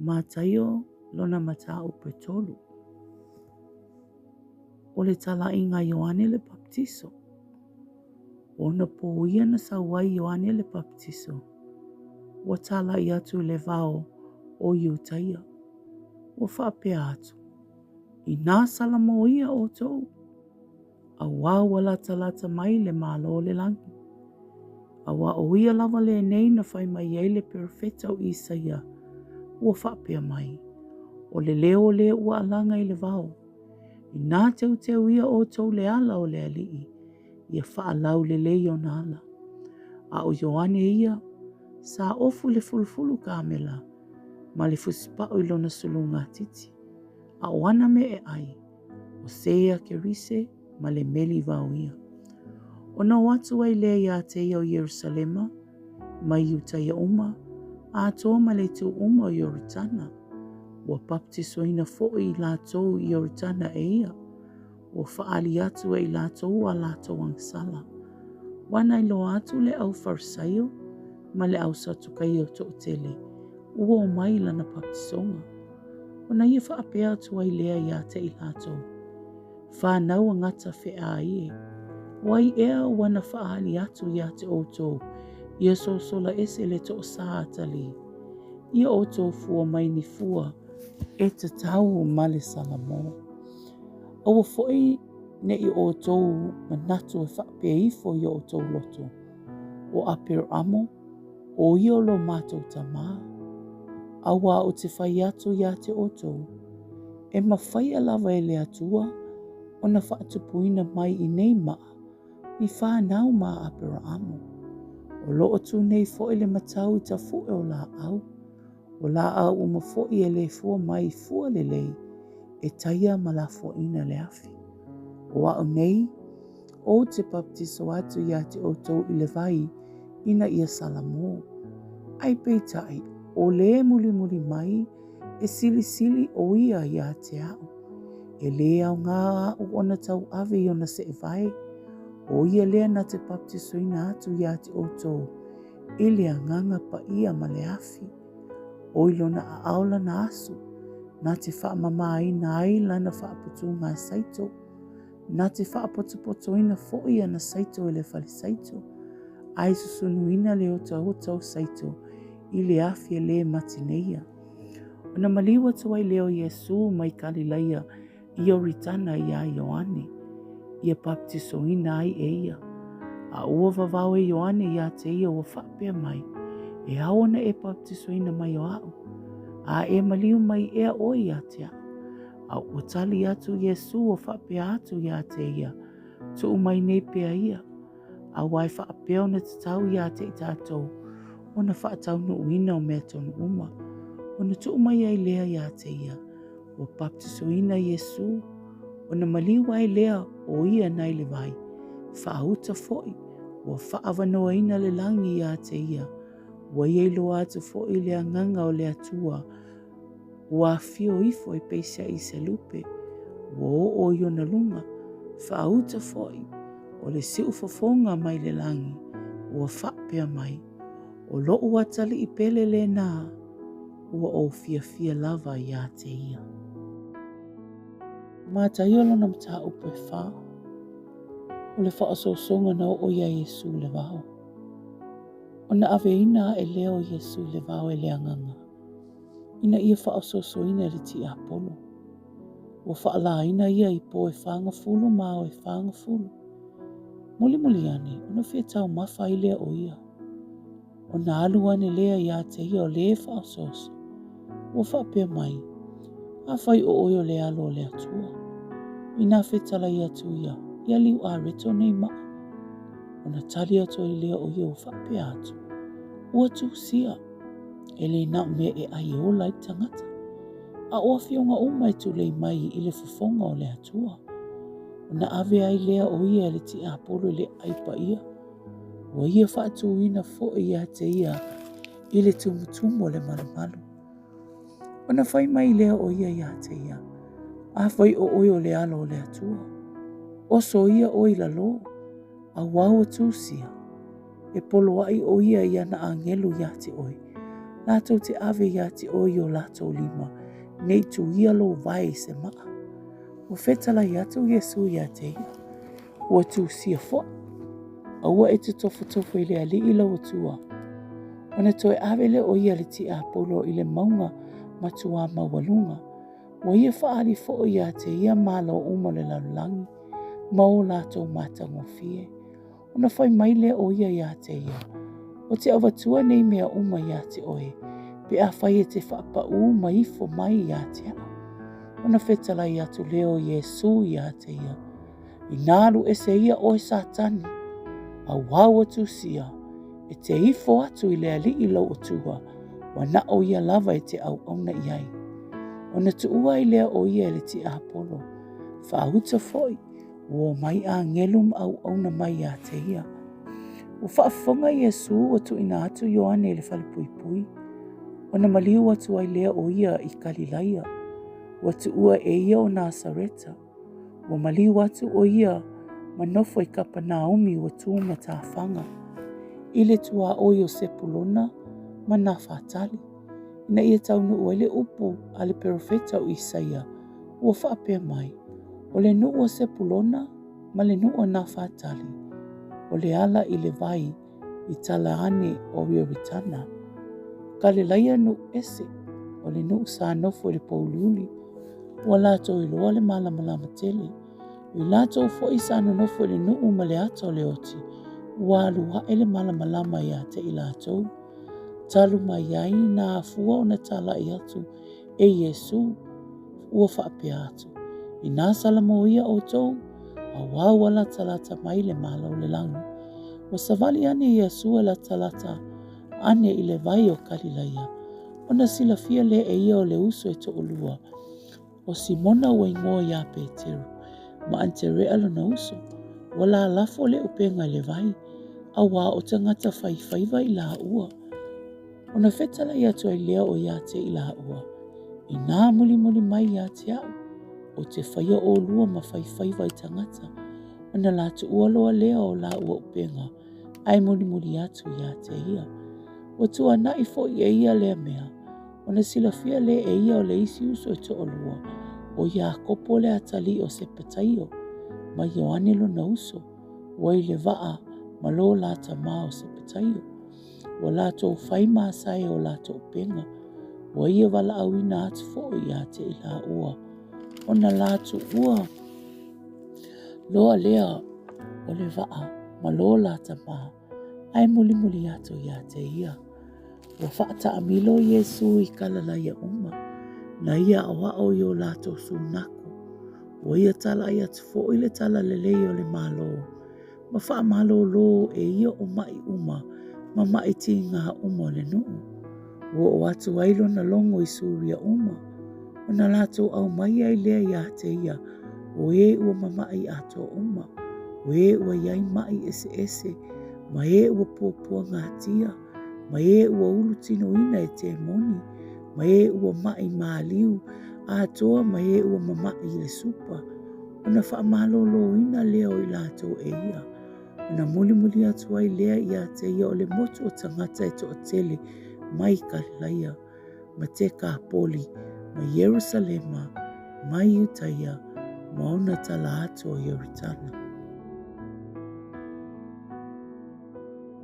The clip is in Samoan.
Mataio lona mataupu e tolu. O le talaiga a Ioane le Papatiso. O ona pō ia na sau ai Ioane le Papatiso, ua talai atu i le vao o Iutaia. Ua faapea atu, Inā salamoia ʻoutou, auā ua latalata mai le Malo o le lagi. Auā ʻo ia lava lenei na fai mai ai le perofeta o Isaia, ua faapea mai, O le leo o le ua alaga i le vao, inā teuteu ia ʻoutou le ala o le Alii, ia faalaulelei ona ala. A ʻo Ioane ia, sa ofu i le fulufulu kamela ma le fusipau i lona sulugatiti, a o ana mea e ʻai, ʻo sea kerise ma le meli vao ia. Ona o atu ai lea iā te ia o Ierusalema, mai Iutaia uma, atoa ma le itu uma o Ioritana, ua baptisoina foʻi i latou i Ioritana e ia, ua faaali atu e i latou a latou agasala. Ua nailoa atu le au Farisaio ma le au Satukaio toʻatele ua omai i lana baptisoga. Ona ia faapea atu ai lea iā te i latou, Whānau a ngata wheā ie. O ai ea ua na whaali atu iā te ʻoutou ia sosola ese le toʻasā atalī, ia ʻoutou fua mai ni fua e tatau ma le salamō. Aua foʻi neʻi ʻoutou manatu e faapea ifo i o ʻoutou loto, ʻO ʻAperaamo, ʻo ia o lo mātou tamā. Auā ou te fai atu iā te ʻoutou, e mafaia lava e le Atua ona faatupuina mai i nei maʻa ni whānau ma ʻAperaamo. O loo tū nei foʻi le matau i tafuʻe o lāʻau. O lāʻau uma foʻi e lē fua mai i fua lelei e taia ma lafoaina le afi. O aʻu nei, ou te baptiso atu iā te ʻoutou i le wai ina ia salamō. Ai peitai, o lē mulimuli mai e silisili ʻo ia iā te aʻu. E lē aogā aʻu ona tauave i ona seʻewae, ʻo ia lea na te baptisoina atu iā te ʻoutou i le agaga paia ma le afi, ʻo i lona ʻaʻao lana asu, na te faamamāina ai lana faaputugā saito, na te faapotopotoina foʻi ana saito i le fale saito, a e susunuina le otaota o saito i le afi e lē matineia. Ona maliu atu ai lea o Iesū mai Kalilaia i Ioritana iā Ioane, ia baptisoina ai e ia. A ua vavao e Ioane iā te ia ua faapea mai, E ao ona e baptisoina mai o aʻu, a e maliu mai ea ʻoe iā te aʻu. A ua tali atu Iesū ua faapea atu iā te ia, Tuʻu mai nei pea ia, auā e faapea ona tatau iā te i tātou ona faataunuuina o mea tonu uma. Ona tuʻu mai ai lea iā te ia, Ua baptisoina Iesū, ona maliu ai lea o ia nai le wai, faauta foʻi, ua faaavanoaina le lagi iā te ia, ua iai loa atu foʻi le agaga o le Atua, ua afio ifo e peisiaʻi i se lupe, ua oo i ona luga, faauta foʻi, o le siufofoga mai le lagi, ua faapea mai, O loʻu atalii pele lenā, ua ou fiafia lava iā te ia. Mataio lona mataupu e whā, o le whaososoga na oo iā Iesū i le vao. Ona aveina aʻe lea o Iesū i le vao e le agaga, ina ia faaosoosoina e le tiapolo. Ua faalāina ia i pō e whāgafulu ma ao e whāgafulu. Mulimuli ane, ona fia taumafa ai lea o ia. Ona alu ane lea iā te ia o lē faaosooso, ua faapea mai, Afai ʻo ʻoe o le alo o le Atua, inā fetalai atu ia, ia liu areto nei maʻa. Ona tali atu ai lea o ia ua faapea atu, Ua tusia, e lē naʻu mea e ʻai e ola ai le tagata, a o afioga uma e tulei mai i le fofoga o le Atua. Ona ave ai lea o ia e le tiapolo i le ʻai paia, Ua ia faatūina foʻi iā te ia i le tumutumu o le malumalu. Ona fai mai lea o ia iā te ia, Afai ʻo ʻoe o le alo o le Atua, oso ia ʻoe i lalō, auā ua tusia, e poloaʻi ʻo ia i ana ʻāgelu iā te ʻoe, Latou te ave iā te oe i o latou lima, ne i tuia lou vae i se maa. Ua fetalai atu Iesu iā te ia, Ua tusia foʻi, aua e te tofotofo i le Alii lau Atua. Ona toe ave lea o ia le tiapolo i le mauga matuā maualuga. Ua ia faaali foʻi iā te ia malo uma o le lalolagi, ma o latou matagofie. Ona fai mai lea o ia iā te ia, Ou te avatua nei mea uma iā te oe, pe afai e te faapaū ma ifo mai iā te au. Ona fetalai atu lea o Iesū iā te ia, Inā alu ese ia oe Satani, auā ua tusia, e te ifo atu i le Alii lou Atua, ua na o ia lava e te auauna i ai. Ona tuua ai lea o ia e le tiapolo, faauta foi, Ua omai āngelu ma auauna mai iā te ia. Ua faafofoga Iesū ua tuuina atu Ioane i le falepuipui, ona maliu atu ai lea o ia i Kalilaia. Ua tuua e ia o Nasareta. Ua maliu atu o ia ma nofo i Kapanaumi ua tū matafaga, i le tuaoi o Sepulona ma Nafatali, ina ia taunuu ai le upu a le perofeta o Isaia, ua faapea mai, O le nuu o Sepulona ma le nuu o Nafatali, o le ala i le vai i tala ane o Ioritana, Kalilaia nuu ese, o le nuu sa nofo i le pōuliuli, ua latou iloa le malamalama tele. O i latou foi sa nonofo i le nuu ma le ata o le oti, ua alu ae le malamalama ia te i latou. Talu mai ai na afua ona talai atu e Iesū, ua faapea atu, Inā salamoia ʻoutou, auā ua latalata mai le Malo o le lagi. Ua savali ane Iesū e latalata ane i le vai o Kalilaia, ona silafia lea e ia o le uso e toʻalua, ʻo Simona ua igoa iā Peteru, ma ʻAnterea lona uso, ua lalafo le ʻupega i le vai, auā o tagata fai faiva i lāua. Ona fetalai atu ai lea o ia te i lāua, Inā mulimuli mai iā te au, ou te faia ʻolua ma fai faiva i tagata, ona la tuua loa lea o lāua ʻupega, ae mulimuli atu iā te ia. Ua tuanaʻi foʻi e ia lea mea, ona silafia lea e ia o le isi uso e toʻalua, ʻo Iakopo le atalii o Sepetaio, ma Ioane lona uso, ua i le waʻa ma lo la tama o Sepetaio. Ua latou fai masae o latou ʻupega, ua ia walaʻauina atu foʻi iā te i lāua, ona la tuua loa lea o le waʻa ma lo la tama, ae mulimuli atu iā te ia. Ua faataamilo Iesū i Kalalaia uma, na ia aʻoaʻo i o latou sunako. Ua ia talaʻai atu foʻi le talalelei o le Malo, ma faamalōlō e ia o maʻi uma ma maʻi tīgā uma o le nuu. Ua oo atu ai lona logo i Suria uma, ona latou ʻaumai ai lea iā te ia o ē ua mamaʻi atoa uma, o ē ua iai maʻi eseese, ma ē ua puapuagatia, ma ē ua ulu tinoina e temoni, ma ē ua maʻi māliu atoa ma ē ua mamaʻi i le supa. Ona faamalōlōina lea o i latou e ia, ona mulimuli atu ai lea iā te ia o le motu o tagata e toʻatele mai Kalilaia, ma Tekapoli, ma Ierusalema, ma Iutaia, ma ona tala atu o Ioritana.